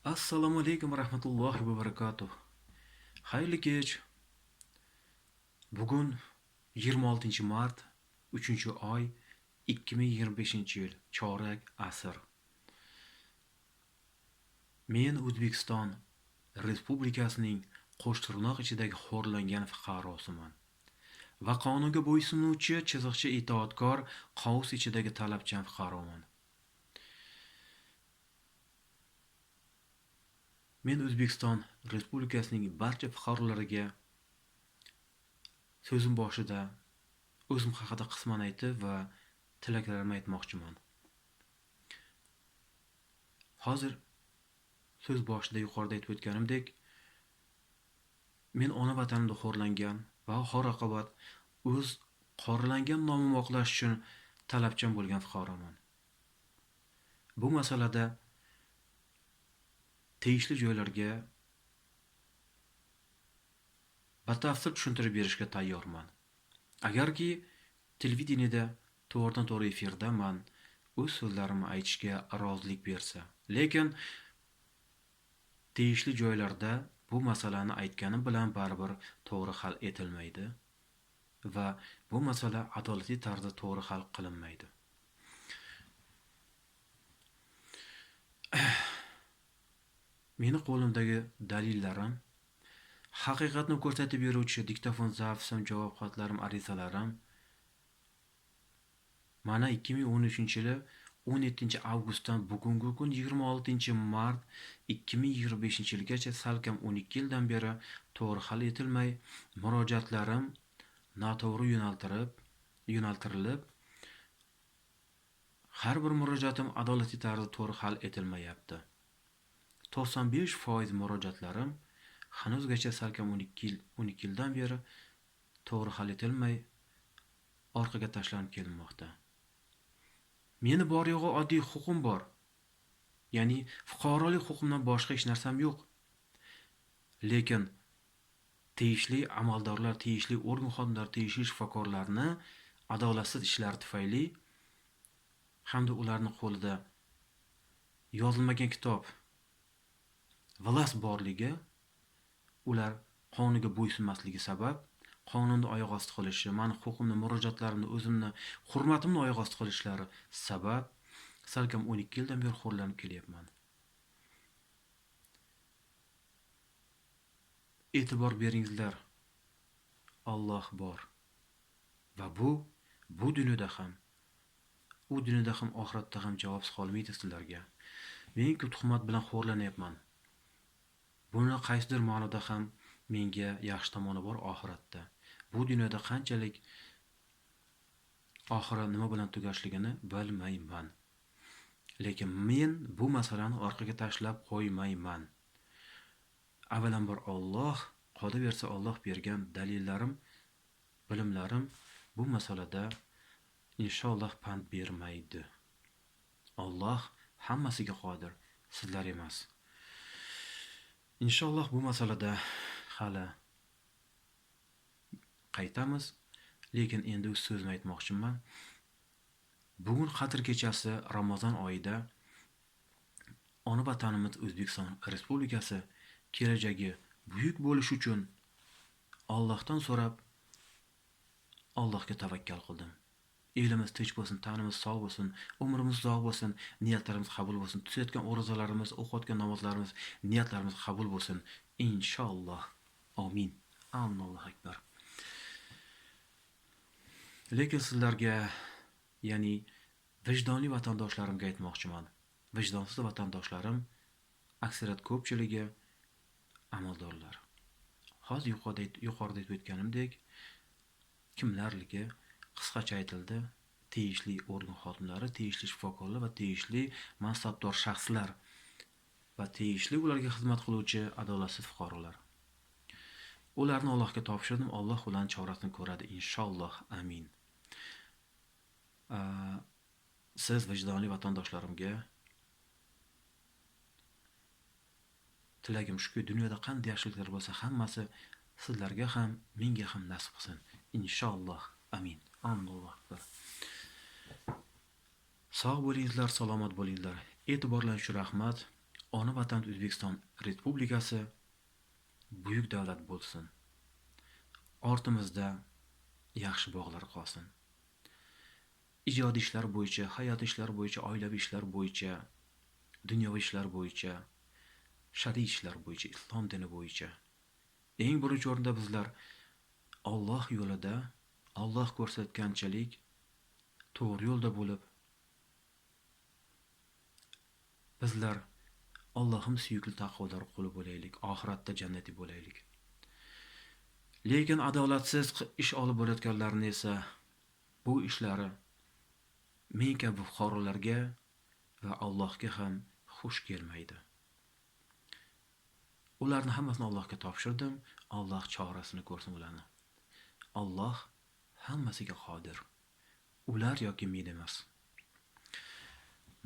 Assalomu alaykum va rahmatullohi va barakatuh. Xayrli kech. Bugun 26-mart, 3-oy, 2025-yil, chorak asr. Men O'zbekiston Respublikasining qo'shtirnoq ichidagi xo'rlangan fuqarosiman va qonunga bo'ysunuvchi, chiziqchi, itoatkor, qovus ichidagi talabchan fuqaroman. Men O'zbekiston Respublikasining barcha fuqarolariga so'zim boshida o'zim haqida qisman aytib va tilaklarimni aytmoqchiman. Hozir so'z boshida yuqorida aytib o'tganimdek, men ona vatanimda xo'rlangan va oxir-oqibat o'z qoralangan nomimni oqlash uchun talabchan bo'lgan fuqaroman. Bu masalada tegishli joylarga batafsil tushuntirib berishga tayyorman. Agarki televideniyada to'g'ridan-to'g'ri efirda man o'z so'zlarimni aytishga rozilik bersa, lekin tegishli joylarda bu masalani aytganim bilan baribir to'g'ri hal etilmaydi va bu masala adolatli tarzda to'g'ri hal qilinmaydi. Meni qo'limdagi dalillarim, haqiqatni ko'rsatib beruvchi diktofon zapsim, javob xatlarim, arizalarim mana 2013-yili 17-avgustdan bugungi kun 26-mart 2025-yilgacha salkam 12 yildan beri to'g'ri hal etilmay, murojaatlarim noto'g'ri yo'naltirilib, har bir murojaatim adolatli tarzda to'g'ri hal etilmayapti. 95% murojaatlarim hanuzgacha salkam 12 yildan beri to'g'ri hal etilmay orqaga tashlanib kelinmoqda. Meni bor yo'g'i oddiy huquqim bor. Ya'ni fuqarolik huquqimdan boshqa hech narsam yo'q. Lekin tegishli amaldorlar, tegishli organ xodimlari, tegishli shifokorlarni adolatsiz ishlari tufayli hamda ularning qo'lida yozilmagan kitob vlast borligi, ular qonunga bo'ysunmasligi sabab qonunni oyoq osti qilishi, mani huquqimni, murojaatlarimni, o'zimni hurmatimni oyoq osti qilishlari sabab salkam 12 yildan beri xo'rlanib kelyapman. E'tibor beringizlar, Alloh bor. Va bu dunyoda ham, u dunyoda ham, oxiratda ham javobsiz qolmaydi sizlarga. Men tuhmat bilan xo'rlanyapman. Buni qaysidir ma'noda ham menga yaxshi tomoni bor oxiratda. Bu dunyoda qanchalik oxiri nima bilan tugashligini bilmayman. Lekin men bu masalani orqaga tashlab qo'ymayman. Avvalambor Alloh, qolaversa Alloh bergan dalillarim, bilimlarim bu masalada inshaalloh pand bermaydi. Alloh hammasiga qodir, sizlar emas. Inshaalloh bu masalada hali qaytamiz, lekin endi o'z so'zimni aytmoqchiman. Bugun Qadr kechasi Ramazon oyida ona vatanimiz O'zbekiston Respublikasi kelajagi buyuk bo'lishi uchun Allohdan so'rab Allohga tavakkal qildim. Elimiz tinch bo'lsin, tanimiz sog' bo'lsin, umrimiz uzoq bo'lsin, niyatlarimiz qabul bo'lsin, tutayotgan o'razalarimiz, o'qiyotgan namozlarimiz, niyatlarimiz qabul bo'lsin. Inshaalloh. Amin. Allohu akbar. Lekin sizlarga, ya'ni vijdonli vatandoshlarimga aytmoqchiman. Vijdonsiz vatandoshlarim aksariyat ko'pchiligi amaldorlar. Hozir yuqorida aytib o'tganimdek, kimlarligi qisqacha aytildi. Tegishli organ xodimlari, tegishli shifokorlar va tegishli mansabdor shaxslar va tegishli ularga xizmat qiluvchi adolatsiz fuqarolar. Ularni Allohga topshirdim, Alloh ularning chorasini ko'radi inshaalloh. Amin. Siz vijdonli vatandoshlarimga tilagim shuki, dunyoda qanday yaxshiliklar bo'lsa, hammasi sizlarga ham, menga ham nasib qilsin inshaalloh. Amin. Allohu akbar. Sog' bo'linglar, salomat bo'linglar. E'tiborlaringiz uchun rahmat. Ona vatan O'zbekiston Respublikasi buyuk davlat bo'lsin. Ortimizda yaxshi bog'lar qolsin. Ijodiy ishlar bo'yicha, hayot ishlar bo'yicha, oilaviy ishlar bo'yicha, dunyoviy ishlar bo'yicha, shar'iy ishlar bo'yicha, islom dini bo'yicha. Eng birinchi o'rinda bizlar Alloh yo'lida, Alloh ko'rsatganchalik to'g'ri yo'lda bo'lib, bizlar Allohim suyukli taqvodor quli bo'laylik, oxiratda jannati bo'laylik. Lekin adolatsiz ish olib borayotganlarni esa bu ishlari men kabi fuqarolarga va Allohga ham xush kelmaydi. Ularni hammasini Allohga topshirdim. Alloh chorasini ko'rsin ularni. Alloh hammasiga qodir. Ular yoki men emas.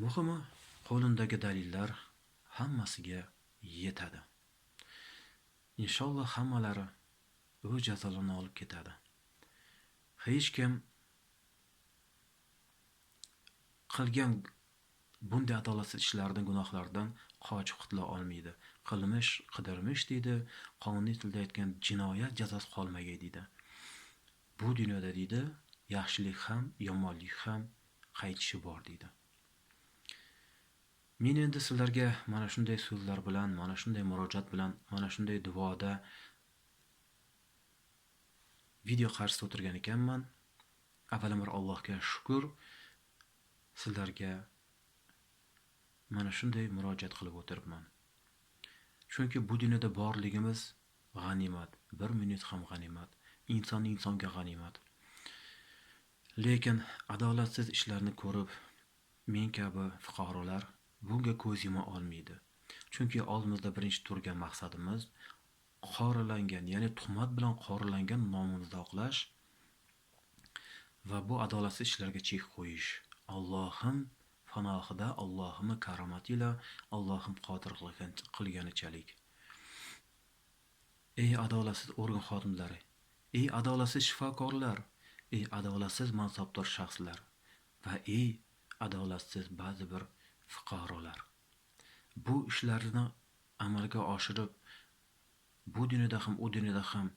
Muhimi, qo'limdagi dalillar hammasiga yetadi. Inshaalloh hammalari o'z jazolarini olib ketadi. Hech kim qilgan bunday adolatsiz ishlardan, gunohlardan qochib qutula olmaydi. Qilmish qidirmish deydi, qonuniy tilda aytgan jinoyat jazosi qolmagay deydi. Bu dunyoda deydi, yaxshilik ham, yomonlik ham qaytishi bor deydi. Men endi sizlarga mana shunday so'zlar bilan, mana shunday murojaat bilan, mana shunday duoda video qarshisida o'tirgan ekanman. Avvalambor Allohga shukr, sizlarga mana shunday murojaat qilib o'tiribman. Chunki bu dunyoda borligimiz g'animat, bir minut ham g'animat, inson insonga g'animat. Lekin adolatsiz ishlarni ko'rib, men kabi fuqarolar bunga ko'z yuma olmaydi. Chunki oldimizda birinchi turgan maqsadimiz qoralangan, ya'ni tuhmat bilan qoralangan nomimizni oqlash va bu adolatsiz ishlarga chek qo'yish. Allohim panohida, Allohim karomati ila, Allohim qodir qilganichalik. Ey adolatsiz organ xodimlari, ey adolatsiz shifokorlar, ey adolatsiz mansabdor shaxslar va ey adolatsiz ba'zi bir fuqarolar. Bu ishlarni amalga oshirib, bu dunyoda ham, u dunyoda ham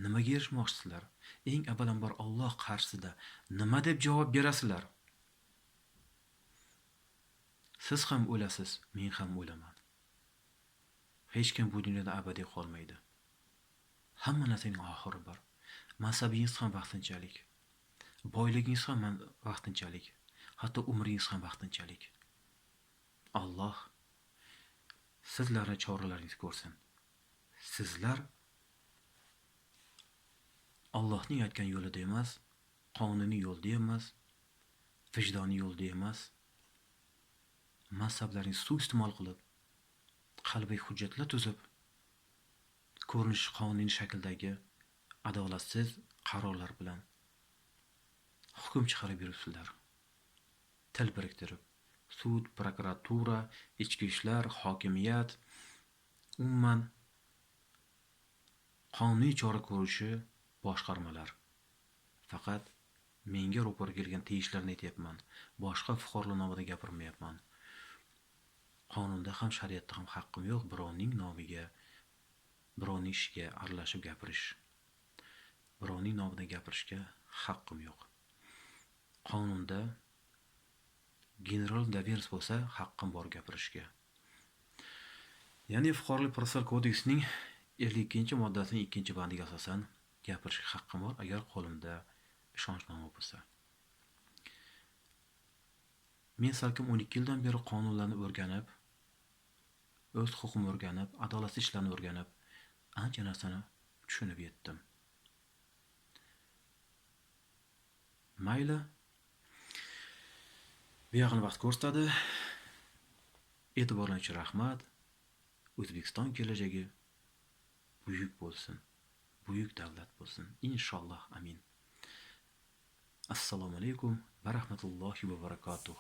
nimaga erishmoqchisizlar? Eng avvalambor Alloh qarshisida nima deb javob berasizlar? Siz ham o'lasiz, men ham o'laman. Hech kim bu dunyoda abadiy qolmaydi. Hamma narsaning oxiri bor. Mansabingiz ham vaqtinchalik, boyligingiz ham vaqtinchalik, hatto umringiz ham vaqtinchalik. Alloh sizlarni choralaringizni ko'rsin. Sizlar Allohning aytgan yo'lida emas, qonuniy yo'lda emas, vijdoniy yo'lda emas, mansablaringizni suiiste'mol qilib, qalbiy hujjatlar tuzib, ko'rinishi qonuniy shakldagi adolatsiz qarorlar bilan hukm chiqarib yuribsizlar. Til biriktirib, sud, prokuratura, ichki ishlar, hokimiyat, umuman qonuniy chora ko'rishi boshqarmalar. Faqat menga ro'para kelgan tegishlarni aytyapman. Boshqa fuqarolar nomida gapirmayapman. Qonunda ham, shariatda ham haqqim yo'q birovning nomiga, birovning ishiga aralashib gapirish. Birovning nomidan gapirishga haqqim yo'q. Qonunda general doverс bo'lsa, haqqim bor gapirishga. Ya'ni Fuqarolik protsessual kodeksining 52-moddasining 2-bandiga asosan gapirishga haqqim bor, agar qo'limda ishonchnoma bo'lsa. Men salkam 12 yildan beri qonunlarni o'rganib, o'z huquqimni o'rganib, adolatsiz ishlarni o'rganib, ancha narsani tushunib yetdim. Mayli, bu yog'ini vaqt ko'rsatadi. E'tiboringiz uchun rahmat. O'zbekiston kelajagi buyuk bo'lsin. Buyuk davlat bo'lsin. Inshaalloh, amin. Assalomu alaykum va rahmatullohi va barakatuh.